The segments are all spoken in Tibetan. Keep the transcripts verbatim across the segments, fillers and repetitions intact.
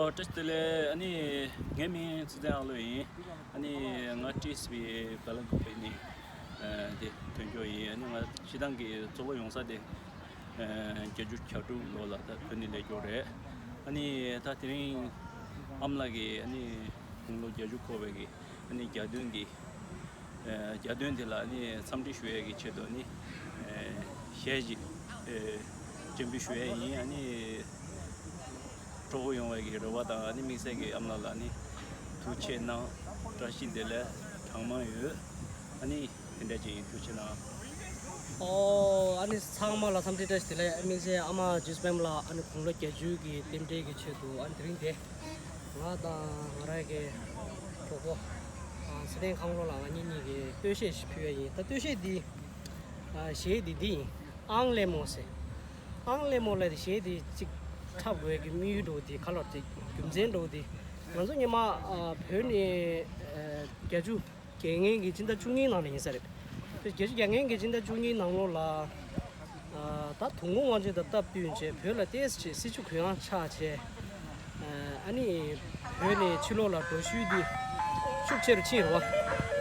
བཀྲ་ཤིས་བདེ་ལེགས། ཨ་ནི་ངའི་མིང་ཚེ་བརྟན་ཨ་ལོ་ཡིན། ཨ་ནི་ང་ཊི་སི་ཝི་བེ་ལ་ཀོབ་ནས་དེ་ཐོན་རྒྱུ་ཡིན། ཨ་ནི་ང་སྤྱི་བཏང་གི་གཙོ་བོ་ཡོང་ས་དེ་བརྒྱད་ཅུ་གྱ་དྲུག་ལོ་ལ་ད་བོད་ནས་སླེབས་རྒྱུ་རེད། ཨ་ནི་ད་དེ་རིང་ཨ་མ་ལགས་ཀྱིས་ཨ་ནི་དགུང་ལོ་བརྒྱད་ཅུ་འཁོར་བའི་གི་ཨ་ནི་གྱ་སྟོན་གྱི་གྱ་སྟོན་དེ་ལ་ནི་འཚམས་འདྲི་ཞུ་ཡས་ཀྱི་ཆེད་དུ་ནི་གཞས་ཤིག་སྤྱན་འབུལ་ཞུ་ཡས་ཡིན། ཨ་ནི་གྲོགས་པོ་ཡོང་བའི་གི་རེ་བ་དང་། ཨ་ནི་དམིགས་བསལ་གྱི་ཨ་མ་ལགས་ལ་ནི་ཐུགས་རྗེ་གནང་། བཀྲ་ཤིས་བདེ་ལེགས་གྲངས་མང་ཡོད། ཨ་ནི་དེ་འདྲ་ཅིག་ཡིན། ཐུགས་རྗེ་གནང་། ཨོ། ཨ་ནི་ཚང་མ་ལ་འཚམས་འདྲི་བཀྲ་ཤིས་བདེ་ལེགས། དམིགས་བསལ་ཨ་མ་ཇིས་པེམ་ལགས་ཨ་ནི་དགུང་ལོ་བརྒྱད་ཅུ་གི་རྟེན་འབྲེལ་གྱི་ཆེད་དུ་ཨ་ནི་དེ་རིང་དེ། ང་དང་ང་རང་གི་གྲོགས་པོ་ཚེ་བརྟན་ཁམས་ལོ་ལགས་ང་གཉིས་གཉིས་ཀྱིས་སྟོད་གཞས་ཤིག་ཕུལ་ཡ་ཡིན། ད་སྟོད་གཞས་འདི་གཞས་འདི་འདི་ཡིན། ཨང་ལེ་མོ་ཟེར། ཨང་ལེ་མོ་ལབ་དེ་གཞས་འདི་གཅིག་འཁྲབ་དགོས་ཀྱི་དམིགས་ཡུལ་འདྲ་བོ་འདི་ག་ལ་དེ་རྒྱུ་མཚན་འདྲ་བོ་འདི་ང་ཚོ་སྔོན་མ་བོད་ནས་བརྒྱད་ཅུ་གྱ་ལྔའི་གི་སྤྱི་ཟླ་བཅུ་གཉིས་ནང་ལ་ཡིན་ས་རེད། བརྒྱད་ཅུ་གྱ་ལྔའི་གི་སྤྱི་ཟླ་བཅུ་གཉིས་ནང་ལོགས་ལ། ད་དུས་འཁོར་དབང་ཆེན་དང་སྟབས་བསྟུན་བྱས་བོད་ལ་ཏོག་ཙམ་བྱས་སྲིད་ཇུས་གུ་ཡངས་ཆགས་བྱས། ཨ་ནི་བོད་ནས་ཕྱི་ལོགས་ལ་འགྲོ་ཤུགས་འདི་ཤུགས་ཆེ་རུ་ཕྱིན་རེད་བ།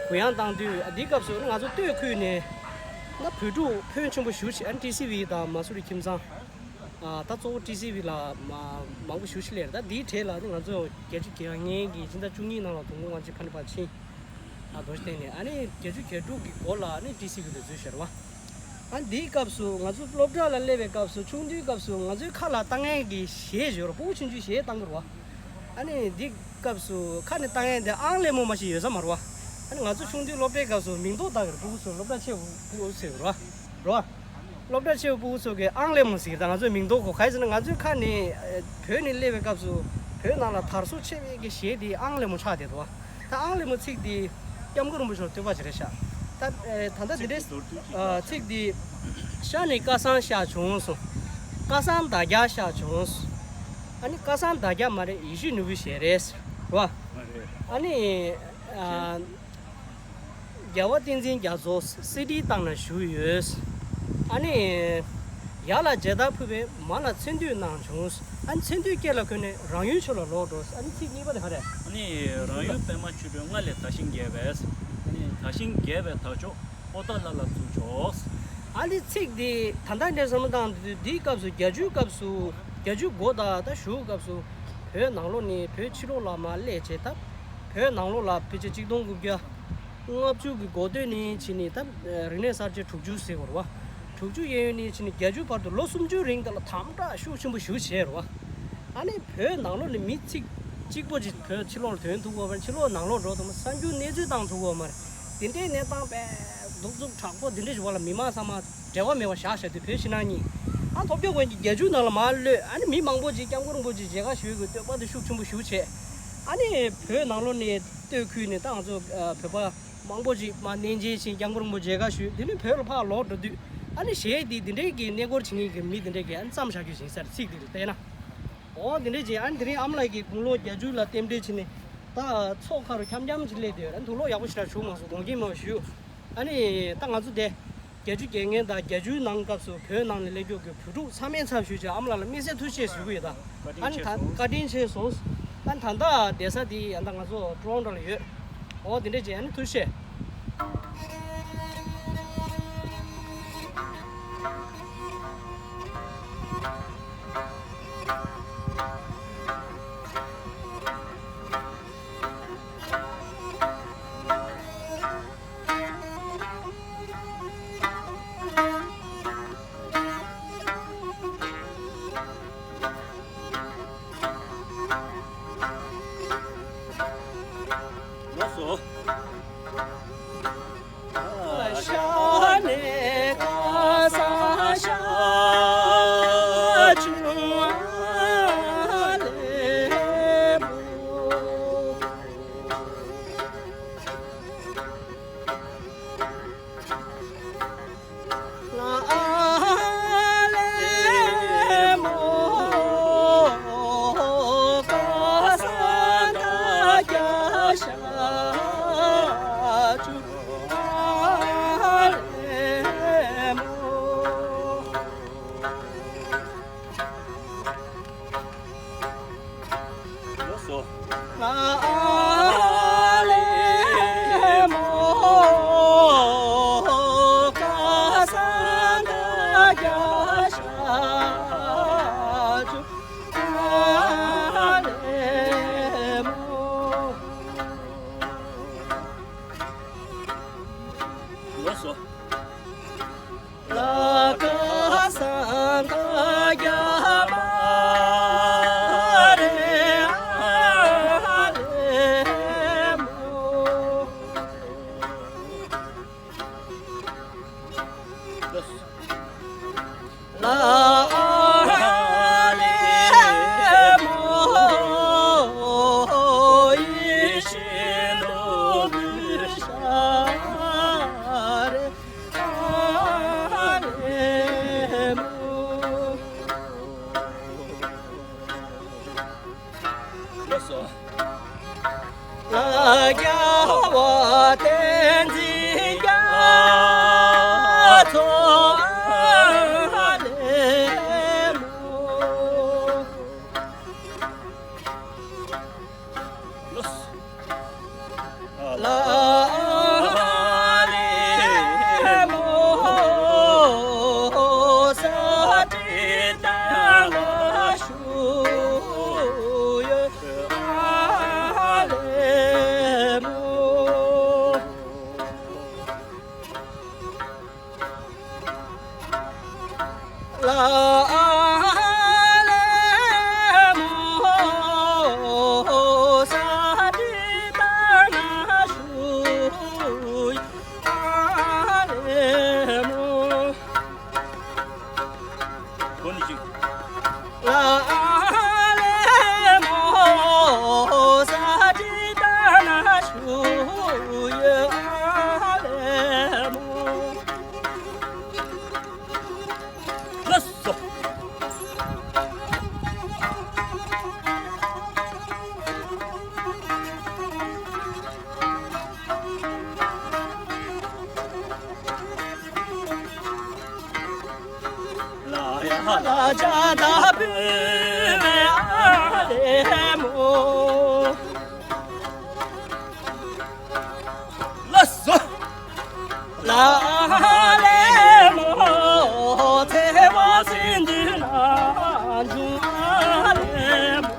གུ་ཡངས་བཏང་དུས་འདིའི་སྐབས་སུ་ང་ཚོ་སྟོད་ཁུལ་ནས་ན་བོད་ཕྲུག་ཕོན་ཆེན་པོ་ཞེ་པོ་ཅིག་ཨ་ནི་ཊི་སི་ཝི་དང་མ་སུ་རི་ཁྱིམ་ཚང་། ད་གཙོ་བོ་ཊི་སི་ཝི་ལ་མ་མང་པོ་ཞེ་པོ་ཅིག་སླེབས་རེད། ད་འདིའི་གྲས་ལ་ནི་ང་ཚོ་བརྒྱད་ཅུ་གྱ་ལྔའི་གི་སྤྱི་ཟླ་བཅུ་གཉིས་ནང་ལ་དུས་འཁོར་དབང་ཆེན་ཕ་ནི་པ་ཕྱིན། ཨ་རྡོ་རྗེ་གདན་ནས་ཨ་ནི་བརྒྱད་ཅུ་གྱ་དྲུག་གི་འགོ་ལ་ཨ་ནི་ཊི་སི་ཝི་ལ་འཛུལ་ཤར་བ། ཨ་འདིའི་སྐབས་སུ་ང་ཚོ་སློབ་གྲྭ་ལ་སླེབས་པའི་སྐབས་སུ་ཆུང་དུས་སྐབས་སུ་ང་ཚོའི་ཁ་ལ་བཏང་མཁན་གྱི་གཞས་ཡོད་རེད། ཕྲུ་གུ་ཆུང་ཆུང་གཞས་བཏང་གི་རེད་བ། ཨ་ནི་འདིའི་སྐབས་སུ་ཁ་ནས་བཏང་མཁན་དེ་ཨང་ལེ་མོ་མ་ཞིག་ཡོད་ས་མ་རེད་བ། ཨ་ནི་ང་ཚོ་ཆུང་དུས་སློབ་གྲྭའི་སྐབས་སུ་མིང་འདོགས་བཏང་གི་རེད། ཕྲུ་གུ་ཚོ་སློབ་གྲྭ་ཆེ་བོ་ཕྲུ་གུ་ཚོ་རེད་བ། རེད་བ། སློབ་གྲྭ་ཆེ་བོ་ཕྲུ་གུ་ཚོ་གིས་ཨང་ལེ་མོ་ཟེར། ད་ང་ཚོས་མིང་འདོགས་གོ། ག་རེ་ཟེར་ན་ང་ཚོའི་ཁ་ནས་བོད་ནས་སླེབས་པའི་སྐབས་སུ་བོད་ནང་ལ་དར་སོ་ཆེ་བའི་གི་གཞས་དེ་ཨང་ལེ་མོ་ཆགས་བསྡད་འདུག་བ། ད་ཨང་ལེ་མོ་ཚིག་འདི་སྐྱབས་མགོན་རིན་པོ་ཆེར་བསྟོད་པ་ཞིག་རེད་ཤག་ད་ད་ལྟ་འདི་འདྲའི་ཚིག་འདི་ཤར་ནས་སྐལ་བཟང་ཤར་བྱུང་སོང་། སྐལ་བཟང་ཟླ་རྒྱ་ཤར་བྱུང་སོང་། ཨ་ནི་སྐལ་བཟང་ཟླ་རྒྱ་མ་རེད། ཡེ་ཤེས་ནོར་བུའི་ཞལ་རས་རེད་བ། ཨ་ནི། རྒྱལ་བ་བསྟན་འཛིན་རྒྱ་མཚོ་གསེར་ཁྲིར་བཏང་ནས་བཞུགས་ཡོད། ཨ་ནི། ཡར་ལ་མཇལ་དར་ཕུལ་བས་མར་ལ་མཚན་བསྟོད་གནང་བྱུང་། ཨ་ནི་མཚན་བསྟོད་སྐེ་ལ་གོན་ནས་རང་ཡུལ་ཕྱོགས་ལ་ལོག་འགྲོ། ཨ་ནི་ཚིག་གཉིས་པ་དེ་ག་རེད། ཨ་ནི་རང་ཡུལ་པདྨ་ཆོས་སྒྲོན་མངའ་ལས་དར་ཞིང་རྒྱས་པས། ཨ་ནི་དར་ཞིང་རྒྱས་པའི་དར་ལྕོག་ཨོ་ཏ་ལ་ལ་བཙུགས་ཆོག་ཨ་ནི་ཚིག་འདི་ད་ལྟ་འདྲ་བསམ་བློ་བཏང་དུས་འདིའི་སྐབས་སུ་བརྒྱད་ཅུའི་སྐབས་སུ་བརྒྱད་ཅུ་འགོ་དང་ད་གཞུག་སྐབས་སུ་བོད་ནང་ལོགས་ནས་བོད་ཕྱི་ལོགས་ལ་མར་སླེབས་བྱས། ད་བོད་ནང་ལོགས་ལ་ཕལ་ཆེར་གཅིག་སྟོང་དགུ་བརྒྱ་ལྔ་བཅུ་གི་འགོ་སྟོད་ནས་ཕྱིན་ནས་ད་རིག་གནས་གསར་བརྗེ་དྲུག་ཅུ་ཟེར་བ་རེད་བ། དྲུག་ཅུ་གཡས་གཡོན་ནས་ཕྱིན་ནས་བརྒྱད་ཅུ་བར་དུ་ལོ་སུམ་ཅུའི་རིང་དེ་ལ་དམ་དྲག་ཤུགས་ཆེན་པོ་ཞེ་པོ་བྱས་རེད་བ། ཨ་ནི་བོད་ནང་ལོགས་ནས་མི་ཚིག་གཅིག་པོ་ཅིག་བོད་ཕྱི་ལོགས་ལ་ཐོན་ཐུབ་ཀྱི་ཡོད་མ་རེད། ཕྱི་ལོགས་ནང་ལོགས་འགྲོ་ཐུབ་མ་རེད། གསར་འགྱུར་གནས་ཚུལ་བཏང་ཐུབ་ཀྱི་ཡོད་མ་རེད། དེ་འདྲའི་གནས་སྟངས་དཔེ་གདུག་རྩུབ་དྲག་པོ་དེ་འདྲ་ཞིག་བར་ལ་མི་མང་ཚང་མ་འབྲེལ་བ་མེད་པ་བཞག་བཞག་དུས་བོད་ཕྱི་ནང་གཉིས། ཨ་ཐོབ་རྒྱག་དགོས་ཀྱི་བརྒྱད་ཅུ་ནང་ལ་མར་གློད། ཨ་ནི་མི་མང་པོ་ཅིག་སྐྱབས་མགོན་རིན་པོ་ཆེ་མཇལ་ཁ་ཞུ་དགོས་འདོད་པ་དེ་ཤུགས་ཆེན་པོ་ཞེ་པོ་བྱས། ཨ་ནི་བོད་ནང་ལོགས་ནས་སྟོད་ཁུལ་ནས་ད་ང་ཚོ་བོད་པ་མང་པོ་ཅིག་མར་གནས་མཇལ་ཕྱིན། སྐྱབས་མགོན་རིན་པོ་ཆེ་མཇལ་ཁ་ཞུས། དེ་ནས་བོད་ལ་ཕར་ལོག་འགྲོ་དུས་ཨ་ནི་གཞས་འདི་འདི་འདྲའི་གི་གནས་སྐོར་བྱེད་མཁན་གྱི་མི་འདི་འདྲའི་གི་ཨ་ནི་བརྩམས་བཞག་རྒྱུ་ཞིག་ཡིན་ས་རེད། ཚིག་འདི་ལ་བལྟས་ན། འོ་དེ་འདྲ་བྱས། ཨ་ནི་དེ་རིང་ཨ་མ་ལགས་ཀྱིས་དགུང་ལོ་བརྒྱད་ཅུ་ལ་རྟེན་འབྲེལ་བྱས་ནས་ད་ཚོགས་ཁ་རུ་འཁྱམ་འཁྱམ་ཅིག་སླེབས་བསྡད་ཡོད་རེད། དུག་ལོག་ཡག་པོ་ཞེ་དྲག་བྱུང་མ་སོང་། དགོངས་འགལ་མེད་པ་ཞུ། ཨ་ནི་ད་ང་ཚོ་དེ་བརྒྱད་ཅུ་གྱ་ལྔའི་དང་བརྒྱད་ཅུའི་ནང་སྐབས་སུ་བོད་ནང་ནས་སླེབས་རྒྱུ་གི་བོད་ཕྲུག་ཚང་མའི་ཚབ་ཞུས་བྱས་ཨ་མ་ལགས་ལ་དམིགས་བསལ་ཐུགས་རྗེ་ཆེ་ཞུ་གི་ཡོད། ད་ཨ་ནི་ད་བཀའ་དྲིན་ཆེ་སོང་། ཨ་ནི་ད་ལྟ་བསྡད་ས་དེ་ཡང་ད་ང་ཚོ་ཊོ་རོན་ཊོ་ལ་ཡོད། འོ་དེ་འདྲ་བྱས། ཨ་ནི་ཐུགས་རྗེ་ཆེ། ལགས་སོ། ལགས་སོ། ཨ་ལེ་མོ། ཀ་ས་ག་གྱ་ཞབས་ཀྱུ། ཨ་ལེ་མོ། ལགས་སོ། ལ་ཀ་ས་ག་གྱ་མ་རེ་ཨ་ལེ་མོ། ལ་ཨ་ལེ་མོ། ཡེ་ཤེས་ནོར་བུའི་ཤ་རེ། ཨ་ལེ་མོ། ལགས་སོ། ལ་རྒྱལ་བ་བསྟན་འཛིན་རྒྱ་མཚོ། ཨ་ལེ་མོ། ལགས་སོ། ལ་ལེ་མོ། ས་ཏི་ཏ་ལ་ཤུ་ཡ། ཨ་ལེ་མོ། ལ་ལེ་མོ། ས་ཏི་ཏ་ན་ཤུ་ཡ། ཨ་ལེ་མོ། ལ་ལེ་མོ། ས་ཏི་ཏ་ན་ཤུ་ཡ། ཨ་ལེ་མོ། ལགས་སོ། ལ་ཡ་ལ་ཇ་ད་བུ་ཨ་ལེ་མོ། ལགས་སོ། ལ་ལེ་མོ། ཚེ་བ་སྲིན་འདུས་ན་འབྱུང་ཨ་ལེ་མོ།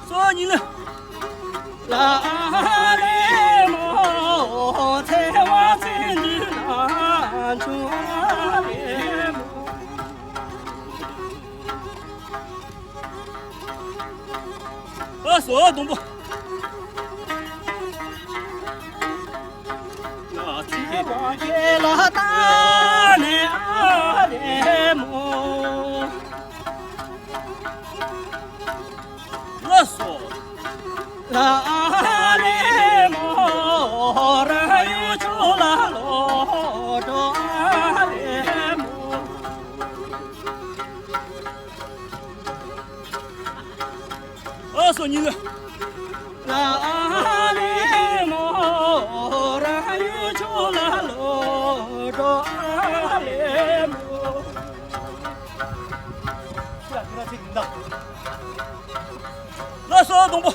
སོ་ཉི་ལ། ལ་ལེ་མོ། ཚེ་བ་སྲིན་འདུས་ན་འབྱུང་ཨ་ལེ་མོ། ཨ་སོ་སྡོང་པོ། ལ་ཚེ་བ་ཁྱེད་ལ་ད་ནི་ཨ་ལེ་མོ། ལགས་སོ། ལ་ལེ་མོ། རང་ཡུལ་ཕྱོགས་ལ་ལོག་འགྲོ་ཨ་ལེ་མོ། ཨ་སོ་ཉི་ལ། ལ་ལེ་མོ། རང་ཡུལ་ཕྱོགས་ལ་ལོག་འགྲོ་ཨ་ལེ་མོ། ལགས་སོ་སྡོང་པོ།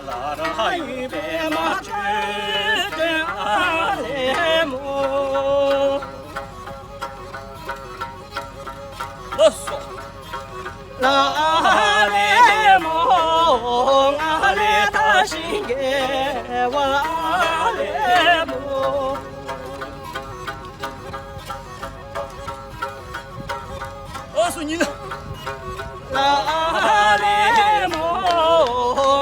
ལ་ར་ཡུལ་པད་མ་ཆོས་སྒྲོན་ཨ་ལེ་མོ། ལགས་སོ། ལ་ལེ་མོ། ང་ལས་ཐར་ཞིང་རྒྱལ་བ་ཨ་ལེ་མོ། ཨ་སོ་ཉི་ལ། ལ་ལེ་མོ།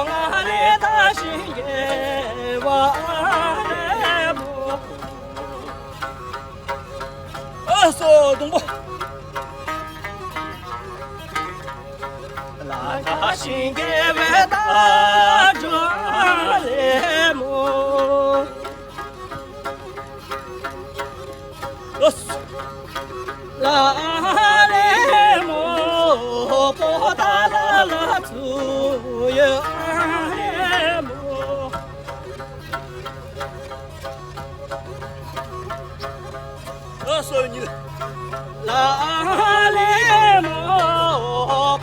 ང་ལས་ཐར་ཞིང་རྒྱལ་བ་ཨ་ལེ་མོ། ཨ་སོ་སྡོང་པོ། ལ་ཐར་ཞིང་རྒྱལ་བའི་དར་འགྲོ་ཨ་ལེ་མོ། ལགས་སོ། ལ་ལེ་མོ། པོ་ཏ་ལ་ལ་ཚུ་ཡོད་ཨ་ལེ་མོ། སོ་ཉིལ། ལ་ལེ་མོ།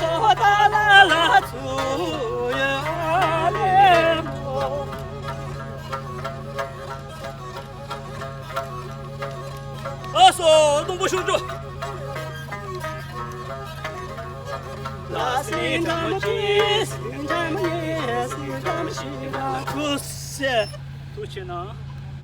པོ་ཏ་ལ་ལ་ཚུ་ཡ་ལེ་མོ། ཨ་སོ་སྡོང་པོ་ཤུགས་ཀྱོ། ལ་སེ་འགྲམ་ཅི་སེ་འགྲམ་ཉེ་སེ་འགྲམ་ཤི་ར་ཁུ་སེ། ཐུགས་ཆེ་ན།